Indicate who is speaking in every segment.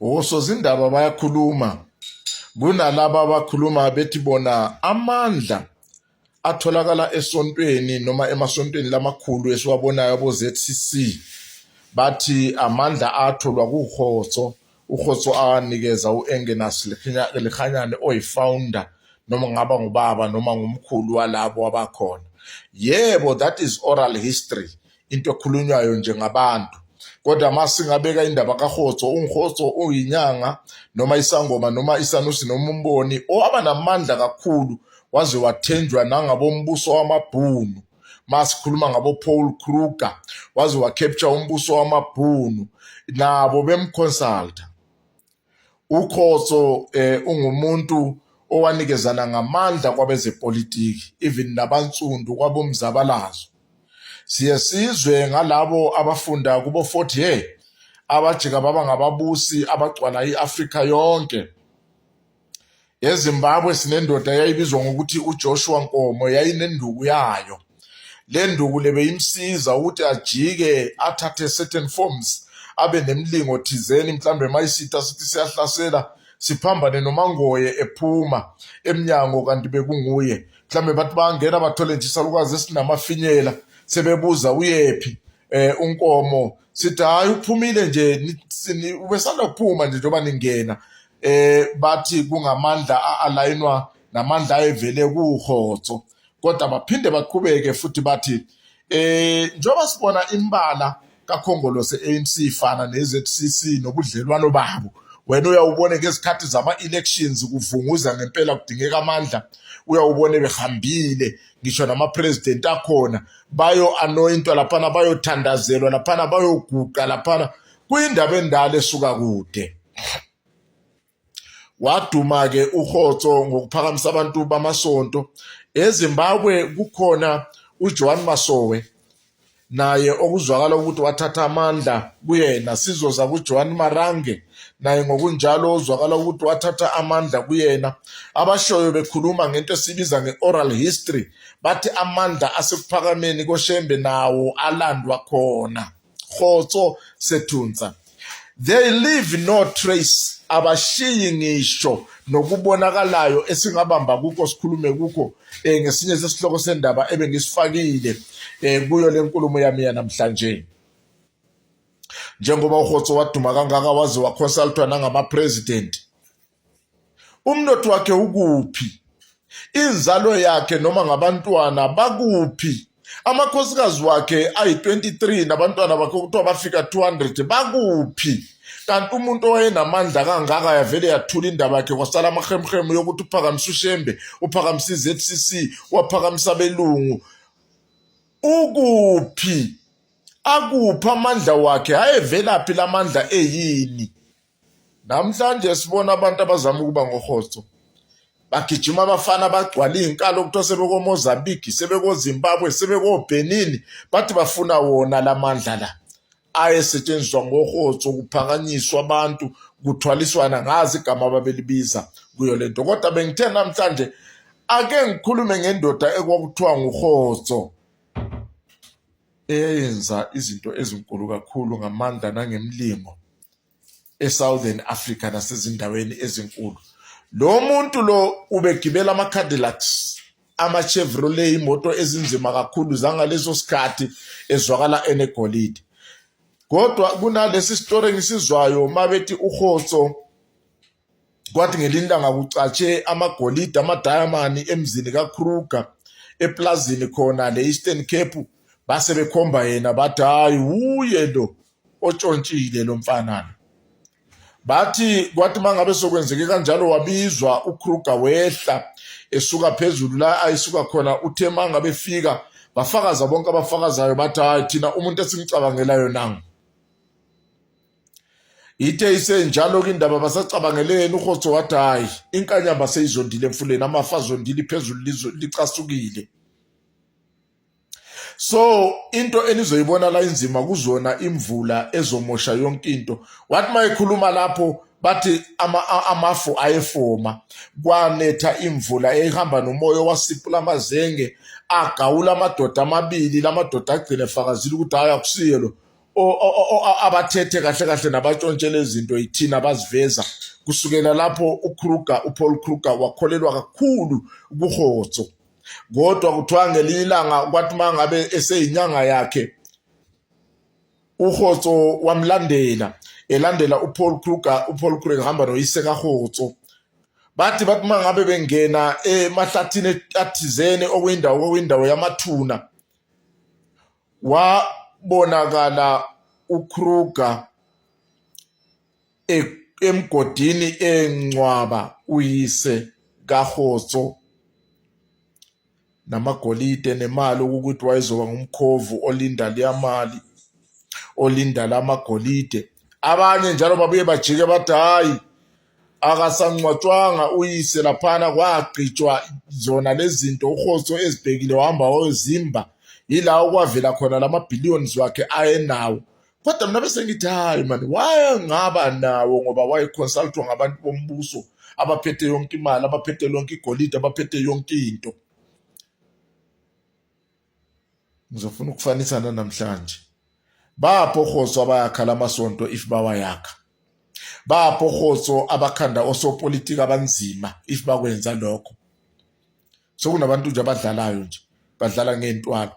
Speaker 1: Osozindaba bayakhuluma kunalaba abakhuluma bethi bona amandla atholakala esontweni noma emasontweni lamakhulu esiwabonayo abo-ZCC bathi amandla atholwa kuKgotso uKgotso awanikeza u-Engenas Lekganyane oyi-founder noma ngaba ngubaba noma ngumkhulu walabo abakhona. Yebo, that is oral history. Into ekhulunywayo nje ngabantu kodwa uma singabeka indaba kaHotso uNgihotso uyinyanga noma isangoma noma isanusi noma umboni owaba namandla kakhulu waze wathenjwa nangabombuso wamabhunu masikhuluma ngabo Paul Kruger waze wacapture umbuso wamabhunu nabo bemconsulta. UKhotso ungumuntu owanikezana ngamandla kwabezepolitiki even nabansundu kwabomzabalazo. Siye sizwe ngalabo abafunda kubo Fort Hare abajika baba ngababusi abagcwala i-Afrika yonke. EZimbabwe sinendoda eyayibizwa ngokuthi uJoshua Nkomo yayinenduku yayo. Le nduku le beyimsiza ukuthi ajike athathe certain forms abe nemlingo thizeni mhlambe mayisitha sithi siyahlasela siphambane nomangoye ephuma emnyango kanti bekunguye mhlambe bathi bangena bathole nje isalukazi esinamafinyela sebebuza uyephi uNkomo sithi hayi uphumile nje ubesanda kuphuma nje njengoba ningena bathi kungamandla a-alayinwa namandla ayevele kuHotso kodwa baphinde baqhubeke futhi bathi njengoba sibona imbala kaKhongolose ANC ifana ne-ZCC nobudlelwano babo wena uyawubone ngezikhathi zama-elections kuvunguza ngempela kudingeka amandla uyawubone behambile ngisho nama-president akhona bayo-anointwa laphana bayothandazelwa laphana bayoguqa laphana kuyindaba endala esuka kude. Waduma-ke uHotso ngokuphakamisa abantu bamasonto. EZimbabwe kukhona uJohn Masowe naye okuzwakala ukuthi wathatha amandla kuyena. Sizoza kuJohn Marange naye ngokunjalo ozwakala ukuthi wathatha amandla kuyena. Abashoyo bekhuluma ngento esibiza nge-oral history bathi amandla asekuphakameni koShembe nawo alandwa khona. Kgotso Sethunsa. They leave no trace, abashiyi ngisho nokubonakalayo esingabamba kukho sikhulume kukho ngesinye sesihloko sendaba ebengisifakile kuyo le nkulumo yami yanamhlanje. Njengoba uKgotso waduma kangaka waze waconsultwa nangama-president, umnotho wakhe ukuphi? Inzalo yakhe noma ngabantwana bakuphi? Amakhosikazi wakhe ayi-23 nabantwana bakhe kuthiwa bafika 200 bakuphi? Kanti umuntu owayenamandla kangaka yavele yathula indaba yakhe kwasala amahemhemu yokuthi uphakamisa uShembe, uphakamisa i-ZCC, waphakamisa abelungu. Ukuphi? Akuphi amandla wakhe? Ayevelaphi lamandla eyini? Namhlanje sibona abantu abazama ukuba ngoHotso bagijima abafana bagcwala iy'nkalo kuthiwa sebekoMozambique, sebekoZimbabwe, sebekoBenin, bathi bafuna wona la mandla la ayesetshenziswa ngoHotso kuphakanyiswa abantu kuthwaliswana ngazi igama ababelibiza kuyo lento. Kodwa bengithe namhlanje ake ngikhulume ngendoda ekwakuthiwa nguHotso eyenza izinto ezinkulu kakhulu ngamandla nangemlingo eSouthern Africa nasezindaweni ezinkulu. Lo muntu lo ubegibela ama-Cadillacs, ama-Chevrolet, imoto ezinzima kakhulu zangaleso sikhathi ezwakala enegolide. Kodwa kunalesi sitori engisizwayo mabethi uKgotso kwathi ngelinye ilanga kucatshe amagolide amadayamani emzini kaKruger eplazini khona le Eastern Cape base bekhomba yena bathi hayi wuye lo otshontshile lo mfana lo. Bathi kwathi mangabe sokwenzeke kanjalo wabizwa uKruger wehla esuka phezulu la ayisuka khona uthe mangabe efika bafakaza bonke abafakazayo bathi hayi thina umuntu esimcabangelayo nangu. Ithe isenjalo-ke indaba basacabangeleni uKgotso wathi hhayi inkanyamba seyizondile emfuleni amafa azondile iphezulu licasukile. So into enizoyibona la inzima kuzona imvula ezomosha yonke into. Wathi mayekhuluma lapho bathi amafu ayefoma kwanetha imvula eyihamba nomoya owasipula amazenge agawula amadoda amabili lamadoda agcine efakazile ukuthi hhayi akusiye lo. abathethe kahle kahle nabatshontshela izinto yithina abaziveza. Kusukela lapho uKruger, uPaul Kruger wakholelwa kakhulu kuHotso. Kodwa kuthiwa ngelinye ilanga kwathi uma ngabe eseyinyanga yakhe uHotso wamlandela, elandela uPaul Kruger, uPaul Kruger ehamba noyise kaHotso. Bathi uma ngabe bengena emahlathini athizeni okuyindawo yamathuna, wabonakala uKruger emgodini engcwaba uyise kaHotso namagolide nemali okukuthi wayezoba ngumkhovu olinda leya mali, olinda lamagolide. Abanye njalo babuye bajike bathi hhayi, akasangcwatshwanga uyise laphana, kwagqitshwa zona lezi zinto uHotso ezibhekile wahamba wayozimba, yila okwavela khona lama-billions wakhe ayenawo. Kodwa mina bese ngithi hayi mani, wayengaba nawo ngoba wayeconsultwa ngabantu bombuso abaphethe yonke imali, abaphethe lonke igolide, abaphethe yonke into. Ngizofuna ukufanisa namhlanje. Bapho oHotso abayakha lamasonto if bawayakha. Bapho oHotso abakhanda osopolitiki abanzima if bakwenza lokho. Sokunabantu nje abadlalayo nje, badlala ngey'ntwalo.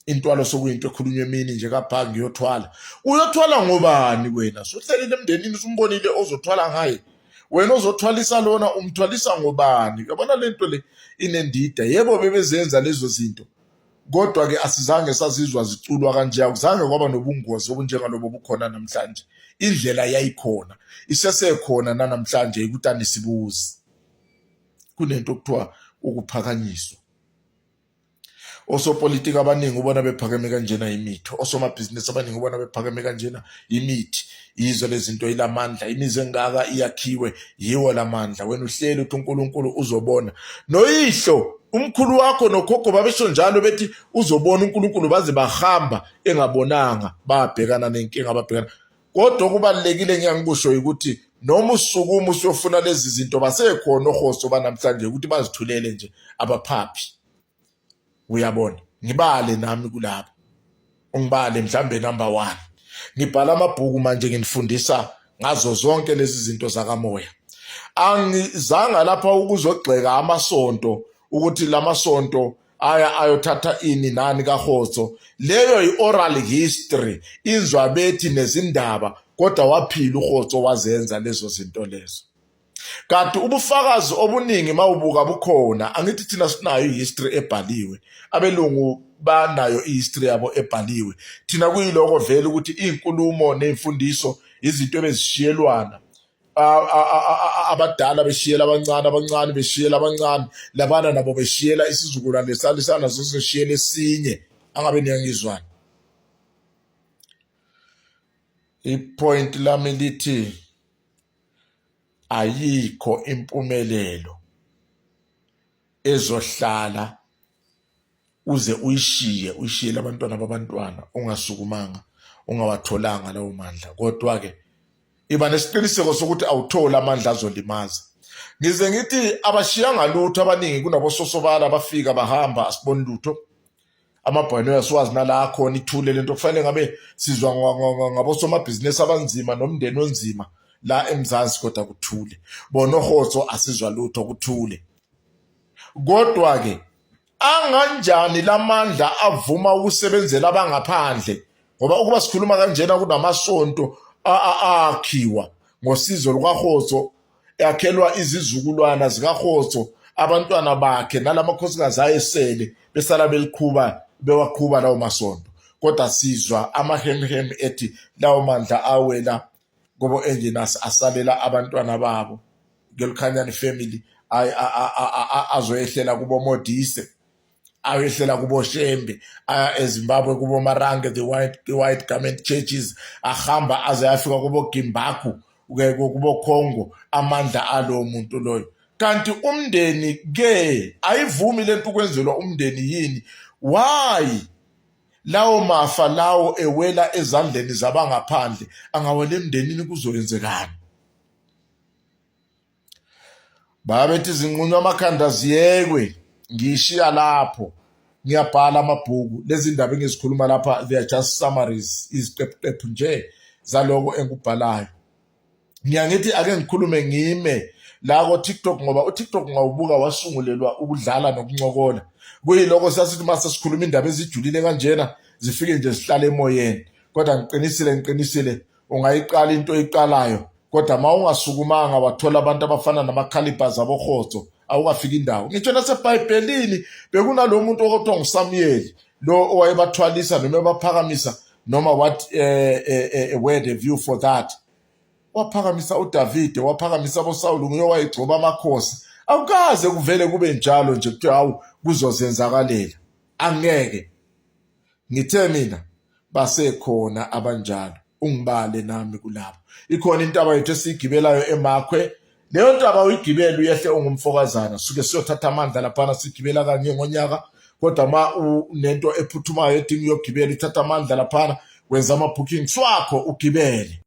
Speaker 1: Intwalo sokuyinto ekhulunywa emini nje kapha ngiyothwala. Uyothwala ngobani wena? Suhlelile emndenini usumbonile ozothwala ngaye. Wena ozothwalisa lona umthwalisa ngobani? Uyabona le nto le inendida. Yebo bebezenza lezo zinto. Kodwa-ke asizange sazizwa ziculwa kanje, akuzange kwaba nobungozi obunjengalobo obukhona namhlanje. Indlela yayikhona, isesekhona nanamhlanje ukuthi anisibuzi. Kunento okuthiwa ukuphakanyiswa. Osopolitiki abaningi ubona bephakeme kanjena yimithi, osomabhizinisi abaningi ubona bephakeme kanjena yimithi. Yizo lezi zinto ilamandla, imizi engaka iyakhiwe yiwo lamandla. Wena uhleli uthi uNkulunkulu uzobona. Noyihlo, umkhulu wakho nokhokho babesho njalo bethi uzobona uNkulunkulu, baze bahamba engabonanga, babhekana nenkinga ababhekana. Kodwa okubalulekile engiyangikusho ukuthi noma usukuma usuyofuna lezi zinto, basekhona oHotso banamhlanje ukuthi bazithulele nje, abaphaphi. Uyabona, ngibale nami kulabo, ungibale mhlambe number 1. Ngibhala amabhuku manje nginifundisa ngazo zonke lezi zinto zakamoya. Angizanga lapha ukuzogxeka amasonto ukuthi lamasonto aya ayothatha ini nani kaHotso. Leyo i-oral history, inzwabethi nezindaba, kodwa waphila uHotso wazenza lezo zinto lezo. Kanti ubufakazi obuningi mawubuka bukhona, angithi thina sinayo i-history ebhaliwe, abelungu banayo i-history yabo ebhaliwe. Thina kuyiloko vele ukuthi iy'nkulumo ney'mfundiso izinto ebezishiyelwana, abadala beshiyela abancane, abancane beshiyela abancane, labana nabo beshiyela isizukulwane salisana soseshiyela esinye. Angabe niyangizwana? I-point lami lithi ayikho impumelelo ezohlala uze uyishiye, uyishiyele abantwana babantwana ungasukumanga, ungawatholanga lawo mandla. Kodwa-ke iba nesiqiniseko sokuthi awutholi amandla azolimaza. Ngize ngithi abashiyanga lutho abaningi kunabososobala abafika bahamba, asiboni lutho. Amabhanoyi asiwazi nala akhona, ithule lento. Kufanele ngabe sizwa ngabosomabhizinisi abanzima nomndeni onzima la eMzansi, kodwa kuthule. Bona oHotso asizwa lutho, kuthule. Kodwa-ke anganjani lamandla avuma ukusebenzela abangaphandle? Ngoba ukuba sikhuluma kanjena kunamasonto akhiwa ngosizo lukaHotso, yakhelwa izizukulwana zikaHotso, abantwana bakhe nalamakhosikazi ayesele besala beliqhuba, bewaqhuba lawo masonto. Kodwa sizwa amahemhem ethi lawo mandla awela kubo engineers asalela abantwana babo Ngelukhanyani family, azoyehlela kubo Modise, ayehlela kubo Shembe, aya eZimbabwe kubo Marange, the white garment churches, ahamba aze afika kubo Gimbaku, kubo Congo, amandla alowo muntu loyo. Kanti umndeni ke ayivumi lento ukwenzelwa umndeni yini? Why lawo mafa lawo ewela ezandleni zabangaphandle, angawela emndenini kuzoyenzekani? Babethi zinqunywa amakhanda ziyekwe, ngiyishiya lapho. Ngiyabhala amabhuku, lezi ndaba engizikhuluma lapha, they are just summaries, iziqephuqephu nje zaloko engikubhalayo. Ngiyangithi ake ngikhulume ngime la ko-TikTok, ngoba u-TikTok ngawubuka wasungulelwa ukudlala nokuncokola. Kuyiloko sasithi uma sesikhuluma indaba ezijulile kanjena, zifike nje zihlale emoyeni. Kodwa ngiqinisile, ngiqinisile, ungayiqala into oyiqalayo, kodwa uma ungasukumanga wathola abantu abafana nama-calibers abohotso, awukafiki indawo. Ngitsho nasebhayibhelini bekunalo muntu okuthiwa nguSamuyeli, lo owayebathwalisa noma ebaphakamisa noma what word have you for that. Waphakamisa uDavide, waphakamisa aboSawulu, nguye owayegcoba amakhosi. Awukaze kuvele kube njalo nje kuthiwa hawu, kuzozenzakalela, angeke. Ngithe mina basekhona abanjalo, ungibale nami kulabo. Ikhona intaba yethu esiyigibelayo eMakhwe, leyo ntaba uyigibela uyehle ungumfokazana, suke siyothatha amandla laphana, sigibela kanye ngonyaka. Kodwa ma unento ephuthumayo edinga uyogibela, uthatha amandla laphana, wenza ama-bookings wakho, ugibele.